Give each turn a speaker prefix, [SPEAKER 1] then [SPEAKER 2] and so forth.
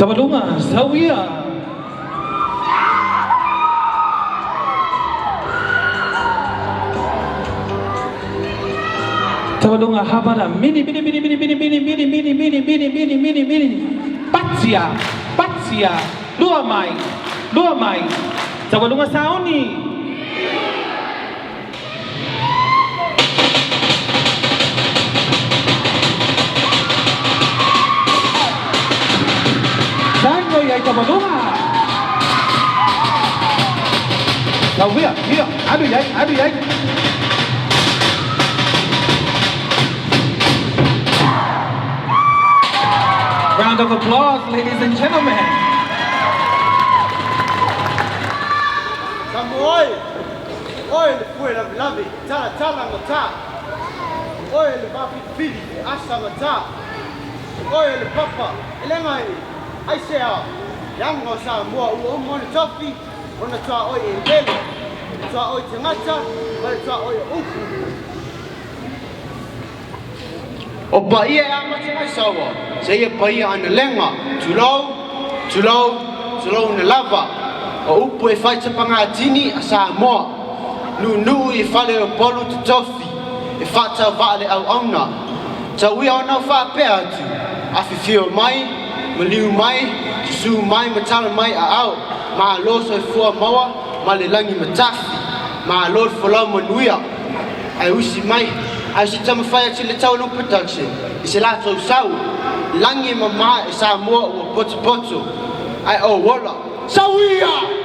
[SPEAKER 1] Tamalunga, Sawia. Tamalunga Habara, mini mini mini mini mini mini mini mini mini mini mini mini mini Patia, Patia, Lua mai, Lua mai. Tamalunga Sauni. Sango yai Tamalunga. Sawia, here, adu yai, adu yai. Round of applause, ladies and gentlemen.
[SPEAKER 2] Samoa e, oe le fue lavelave, talatala gata, oe le mafilifili e asa gata, oe le papa e lega e aisea, leaga o Samoa ua uma ona tofi, ona tuaoi elele, le tuaoi tagata ma le tuaoi o upu. O paia e amata mai Saua, seia paia analega, tulou, tulou, tulou na lava. O upu e fai tapagatini a Samoa, nuunuu i fale o Upolu totofi, e faatauvaa le auauna. Tauia ona ou faapea atu, afifio mai, maliu mai, susu mai ma tala mai aao, malo soifua maua ma le lagi matafi, malo le folau manuia. Ae usi mai, ae usi tamafai atu le Taulu Production i se latou sau, lagi e mama e Samoa ua potopoto, ae ou ola, Sauia!